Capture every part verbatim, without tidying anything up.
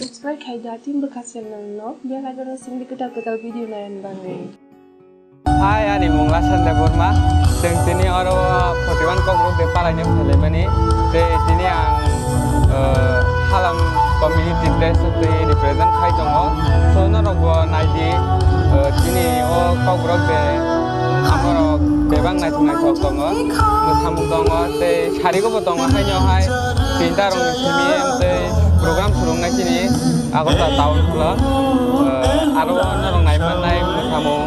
Subscribe khai da tin bwkha channel no, bell icon no singdi kwtal kwtal video naiyan bagwi. Hi, ani mung Lasan Debbarma. Chwng tini oro forty one Kokborok de palaina phailaimani. Tei tini ang, eh, Halam community dress tei represent khai tongo. So, norok bo naidi, eh, tini o Kokborok de amorok bebak naithok naithok tongo. Mwsamung tongo, tei sarigo bo tongo haino hai tinta rokni simi tei program surungnai chini Agartala town hall o, eh, aro norok naimannai mwsamung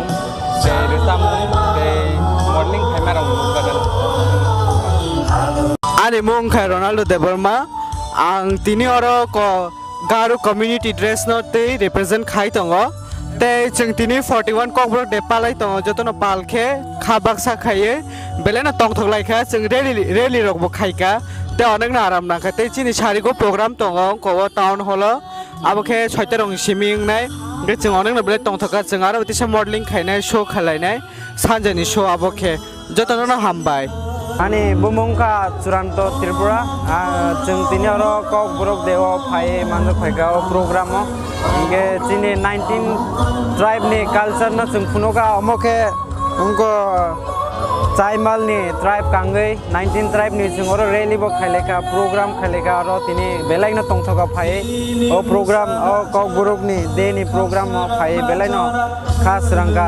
tei rwchapmung tei modeling khaima rok nukjago. Ani mung khe Ronaldo Debbarma. Ang tini oro ko Garo community dress no tei represent khai tongo. Tei chwng tini forty one Kokborok de palai tongo, jotono pal khe kha baksa khaiwi belai no tongthok lai kha, chwng rally, rally rok bo khai kha. Tei onek no aram nang kha. Tei chini sarigo program tongo, wngkha o town hall o. Abo khe soita rokni simi wngnai. Hwnkhe chwng onek no belai tongthok kha, chwng aro tisa modeling khainai, show khalainai, sanjani show abo khe. Jotono no hambai. Ani bumung kha Churanto Tripura. Ah, chwng tini oro Kokborok de o phai manjak phaikha o program o. Hwnkhe chini nineteen tribe ni culture no chwng phunukha, omo khe wngkha Chaimal ni tribe kangwi nineteen tribe ni chwng oro rally bo khailaikha, program khailaikha, oro tini belai no tongthok kha phai o program, o Kokborok ni de ni program o phai belai no kha swrang kha.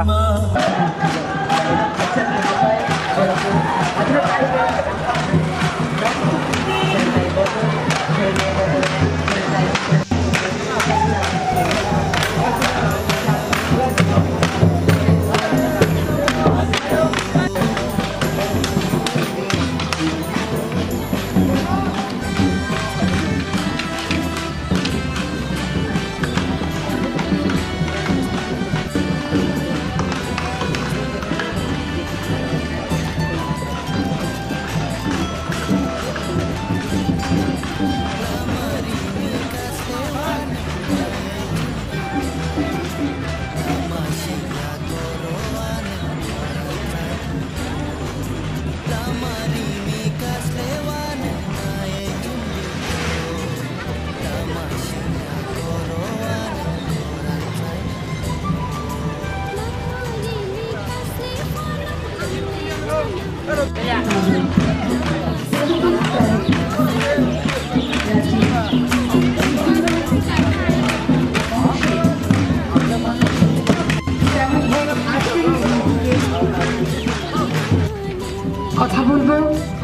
কথা বলবো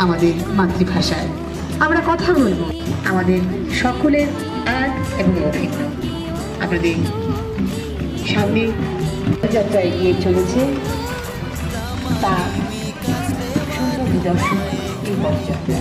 আমাদের মাতৃভাষায়। আমরা কথা বলবো আমাদের সকলের এক এবং অভিন্ন। আপনাদের সামনে যাত্রা এগিয়ে চলেছে, তা সুন্দর নিদর্শন এই পথযাত্রা।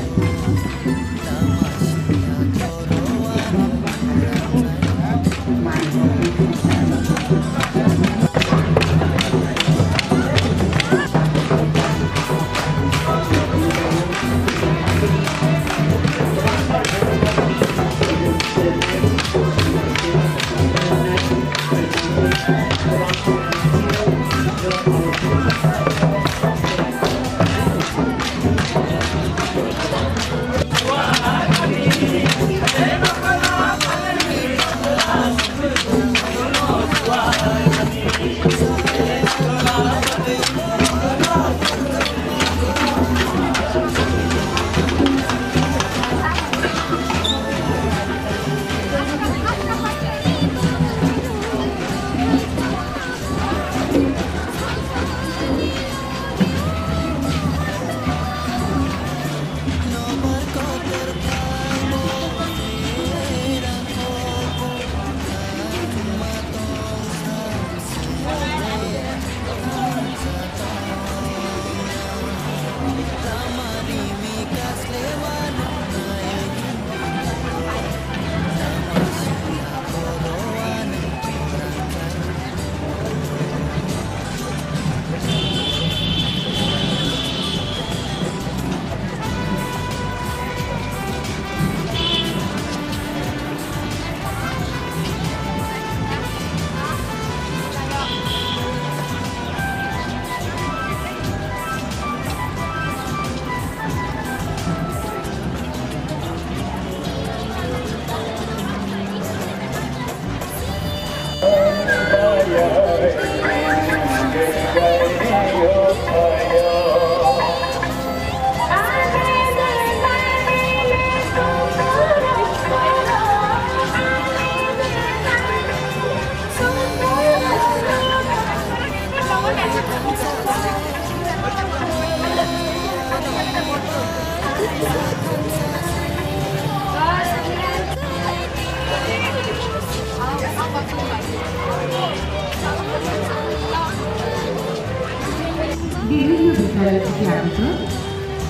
বিদ্যালয় থেকে আগত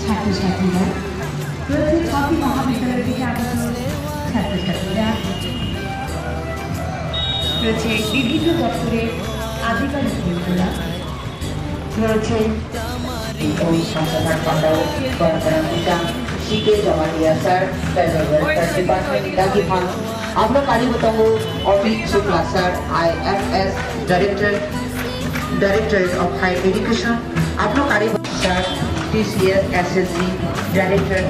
ছাত্রছাত্রীরা, রয়েছে ছটি মহাবিদ্যালয় থেকে আগত ছাত্রছাত্রীরা, রয়েছে বিভিন্ন দপ্তরের আধিকারিক বৃন্দরা, রয়েছে এই অনুষ্ঠান প্রধান পাণ্ডব, পরম্পরা পিতা, C K Jamatia sir, Tribal Welfare Department, Dagi Phang, Abno karibo tongo Amit Shukla sir, I F S Director, Directorate of Higher Education. Abno karibo sir, T C S S S G Director.